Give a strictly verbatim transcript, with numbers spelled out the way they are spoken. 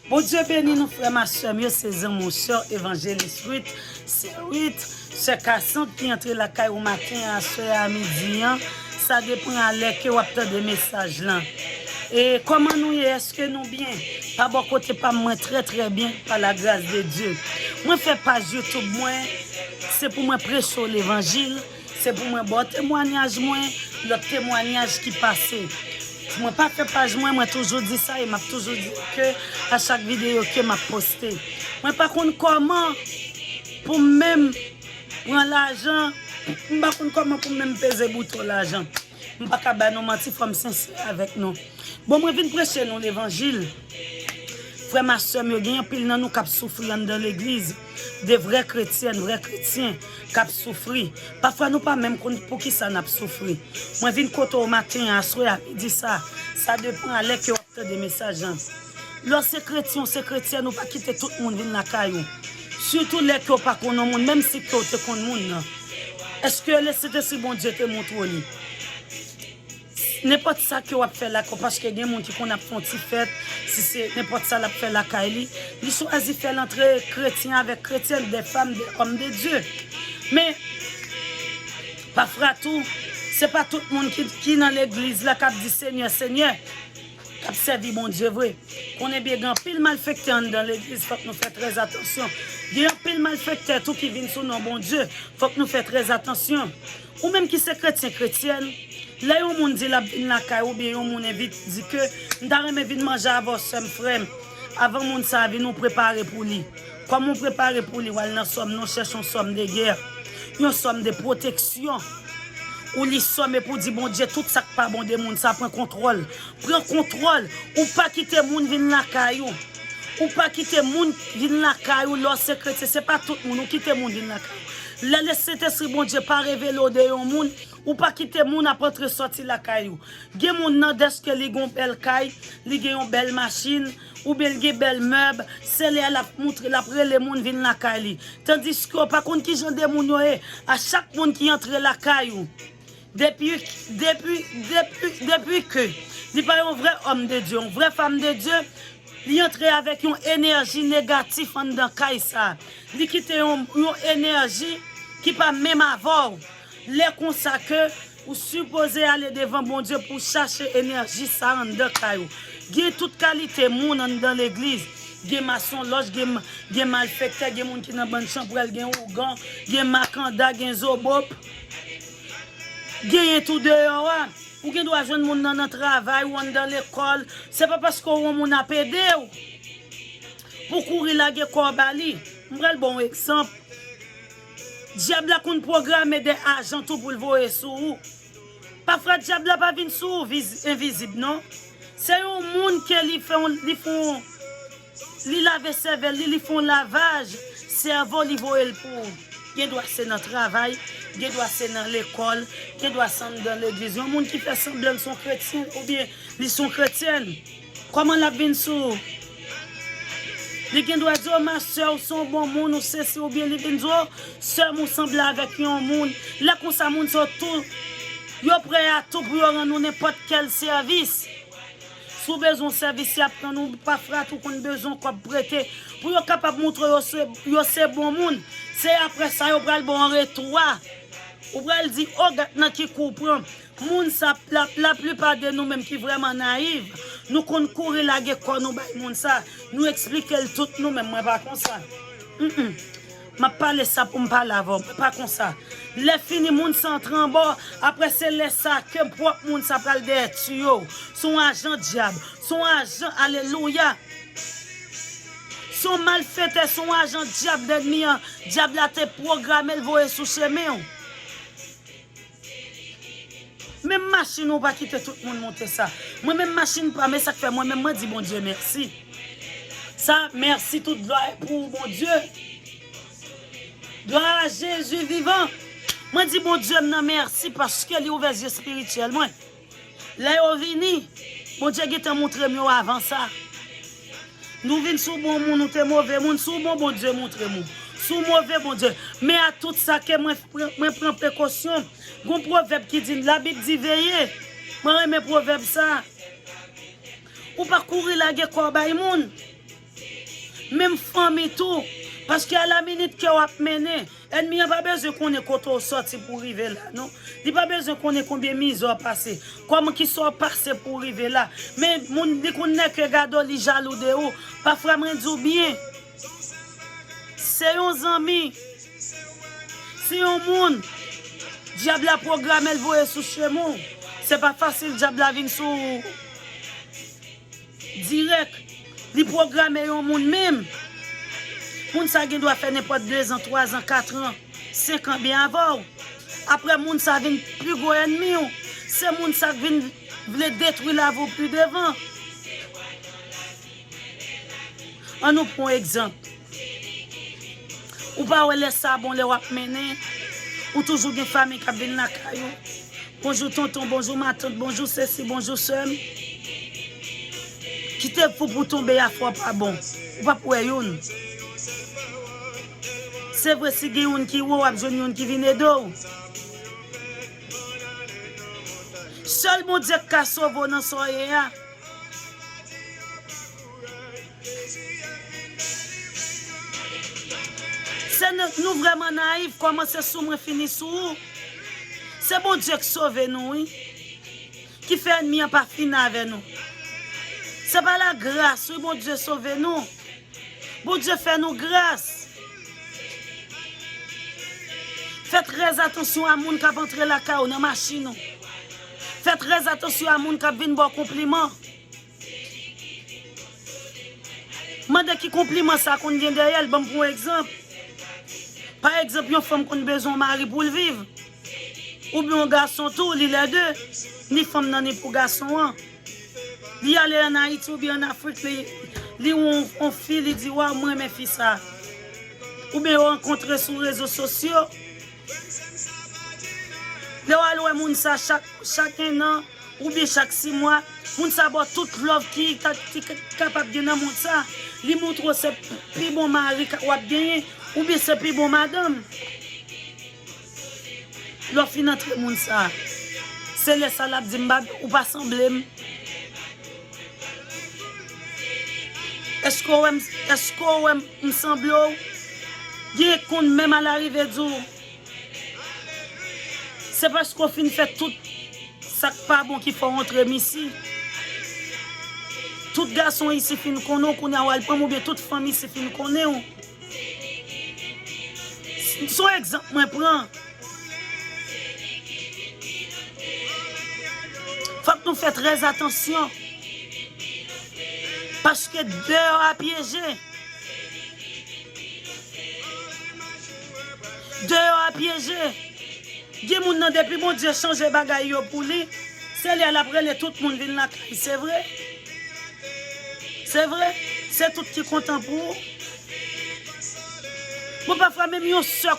Bondye beni nou, frè m ak sè m yo, se zanmi w, sè evanjelis Ruth, se Ruth, sè Cassandre ki antre lakay ou maten an, aswè a, midi an, sa depann a lè ke w ap tande mesaj lan. E kòman nou ye? Èske nou byen? Pa bò kote pa m, mwen trè, trè byen, pa la gras de Dye. Mwen fè paj YouTube mwen, se pou mwen preche w levanjil, se pou mwen ba w temwanyaj mwen, lòt temwanyaj ki pase. Mwen pa fè paj mwen, mwen toujou di sa e m ap toujou di ke a chak videyo ke m ap poste. Mwen pa konn kòman pou m menm pran lajan, m pa konn kòman pou m menm peze bouton lajan. M pa ka ba nou manti, fò m sensè avèk nou. Bon, mwen vin preche nou levanjil. Frè m ak sè m yo, gen anpil nan nou k ap soufri anndan legliz. De vrè kretyèn, vrè kretyen k ap soufri. Pafwa nou pa menm konn poukisa n ap soufri. Mwen vin kote w maten an, aswè a, midi sa. Sa depann a lè ke w ap tande mesaj lan. Lè w se kretyen, w se kretyèn, ou pa kite tout moun vin lakay ou. Sitou lè ke w pa konn yon moun, menm si ke w te konn moun nan. Èske Lesentespri Bondye te montre w li? Nenpòt sa ke w ap fè lakay w, paske gen moun ki konn ap fè yon ti fèt, si se nenpòt sa l ap fè lakay li, li chwazi fè l antre kretyen avèk kretyèn, de fanm, de òm de Dye. Men, pafwa tou, se pa tout moun ki, ki nan legliz la k ap di Senyè, Senyè, k ap sèvi Bondye vre. Konnen byen gen anpil malfektè anndan legliz, fòk nou fè trè atansyon. Gen anpil malfektè tou ki vin sou non Bondye, fòk nou fè trè atansyon. Ou menm ki se kretyen, kretyèn, lè yon moun di l ap vin lakay ou, oubyen yon moun envit, di ke m ta renmen vin manje avè w, sè m, frè m, avan moun sa a vin, ou prepare pou li. Kòman w prepare pou li? W al nan sòm nan, w chèche yon sòm de gè, yon sòm de pwoteksyon. Ou li sòm epi w di, Bondye, tout sa k pa bon de moun sa, pran kontwòl. Pran kontwòl. Ou pa kite moun vin lakay ou. Ou pa kite moun vin lakay ou lè w se kretyen. Se pa tout moun ou kite moun vin lakay ou. Lè Lesentespri Bondye pa revele w de yon moun, ou pa kite moun ap antre sòti lakay ou. Gen moun nan dèske li gen yon bèl kay, li gen yon bèl machin, oubyen li gen bèl mèb, se lè l ap moutre, l ap rele moun vin lakay li. Tandiske w pa konn kijan de moun yo ye. A chak moun ki antre lakay ou, depi, depi, depi, depi ke li pa yon vrè òm de Dye, yon vrè fanm de Dye, li antre avèk yon enèji negatif anndan kay sa. Li kite yon, yon enèji ki pa menm avè w. Lè konsa ke ou sipoze ale devan Bondye pou chache enèji sa anndan kay ou. Gen tout kalite moun anndan legliz. Gen masonlòj, gen, gen malfektè, gen moun ki nan bann chanpwèl, gen ougan, gen makanda, gen zobop. Genyen tou deyò a. Ou gen dwa jwenn moun nan nan travay ou anndan lekòl. Se pa paske w yon moun ap ede w pou kouri lage kò w ba li. M pral ba w yon egzanp. Dyab la konn pwograme de ajan tou pou l voye sou ou. Pafwa dyab la pa vin sou ou viz-, envizib non. Se yon moun ke li fè yon, li fè yon, li lave sèvèl li, li fè yon lavaj sèvo, li voye l pou ou. Gen dwa se nan travay, gen dwa se nan lekòl, gen dwa se anndan legliz. Yon moun ki fè sanblan l se yon kretyen oubyen li se yon kretyèn. Kòman l ap vin sou ou? Li gen dwa di w, ma sè, ou se yon bon moun, ou sesi, oubyen li vin di w, sè m, ou sanble avèk yon moun. Lè konsa, moun sa yo tou, yo prè a tou pou yo rann ou nenpòt kèl sèvis. Si w bezwen yon sèvis, y ap rann ou, pafwa tou konn bezwen yon kòb prete. Pou yo kapab moutre yo se, yo se bon moun. Se apre sa, yo pral ba w an retwa. Ou pral di, o, gad nan ki kou w pran. Moun sa, la, laplipa de nou menm ki vrèman nayiv, nou konn kouri lage kò nou bay moun sa, nou eksplike l tout nou menm, mwen pa konsa. Mm, mm. M ap pale sa pou m pale avè w, mwen pa konsa. Lè fini, moun sa antre anba w, apre se lè sa ke pwòp moun sa pral dèyè tiyo w. Se yon ajan dyab, se yon ajan, alelouya. Se yon malfetè, se yon ajan dyab lènmi an. Dyab la te pwograme l voye sou chemen w. Menm machin ou pa kite tout moun monte sa. Mwen menm machin pa m, e sa k fè mwen menm mwen di Bondye mèsi. Sa, mèsi, tout glwa e pou ou, Bondye. Glwa a Jezi vivan. Mwen di Bondye m nan mèsi paske li ouvè zye espirityèl mwen. Lè yo vini, Bondye gentan montre m yo avan sa. Nou vin sou bon moun, ou te move moun, sou bon Bondye montre m ou. Sou move Bondye. Men a tout sa ke mwen pran, mwen pran prekosyon. Gon pwovèb ki di, Labib di veye. Mwen renmen pwovèb sa. Ou pa kouri lage kò w bay moun. Menm fanmi tou. Paske alaminit ke w ap mennen, ènmi an pa bezwen konnen kote w sòti pou w rive la, non. Li pa bezwen konnen konbyen mizè w pase, kòman ki sa w pase pou w rive la. Men moun, li konn nèke gade w, li jalou de ou. Pafwa, mwen di w byen, se yon zanmi, se yon moun, dyab la pwograme l voye sou chemen w. Se pa fasil dyab la vin sou ou dirèk. Li pwograme yon moun menm. Moun sa gen dwa fè nenpòt dezan, twazan, katran, senkan byen avè w. Apre, moun sa vin pi gwo ènmi w. Se moun sa k vin vle detwi lavi w pi devan. An nou pran yon egzanp. Ou pa wè lè sa bon, lè w ap mennen, ou toujou gen fanmi k ap vin lakay ou. Bonjou tonton, bonjou matant, bonjou sesi, bonjou sè m. Kite pou pou tonbe a fò pa bon. Ou p ap wè youn. Se vre, si gen youn ki wo, w ap jwenn youn ki vin ede w. Sèl Bondye k ka sove w nan sa w ye a. Se nou, nou vrèman nayif, kòmanse sou mwen, fini sou ou. Se Bondye k sove nou, wi. Ki fè ènmi an pa fin avè nou. Se pa lagras, wi, Bondye sove nou. Bondye fè nou gras. Fè trè atansyon a moun k ap antre lakay ou nan machin ou. Fè trè atansyon a moun k ap vin ba w konpliman. Mande ki konpliman sa konn gen dèyè l. Ban m pran yon egzanp. Pa egzanp, yon fanm konn bezwen yon mari pou l viv. Oubyen yon gason tou, li lè de. Ni fanm nan, ni pou gason an. Li ale ann Ayiti oubyen ann Afrik, li, li wè yon, yon fi, li di, "Waw, mwen renmen fi sa." Oubyen yo rankontre sou rezo sosyo. Lè w al wè moun sa chak, chak en an, oubyen chak sis mwa, moun sa ba w tout love ki, ka- ki ka- kapab gen nan mond sa. Li montre w se pi bon mari ka- w ap genyen, oubyen se pi bon madanm. Lè w fin antre moun sa, se lè sa l ap di m, "Baby, ou pa sanble m." Èske w wè m, èske w wè m, m sanble w? Gen konn menm alarive di w, se paske w fin fè tout sa k pa bon ki fè w antre m isi. Tout gason isi fin konnen w, kounye a w al pran m, oubyen tout fanm isi fin konnen w. Se yon egzanp mwen pran. Fòk nou fè trè atansyon. Paske deyò a pyeje. Deyò a pyeje. Gen moun nan, depi Bondye chanje bagay yo pou li, se lè l ap rele tout moun vin lakay. Se vre? Se vre? Se tout ki kontan pou ou? Bon, pafwa, menm yon sè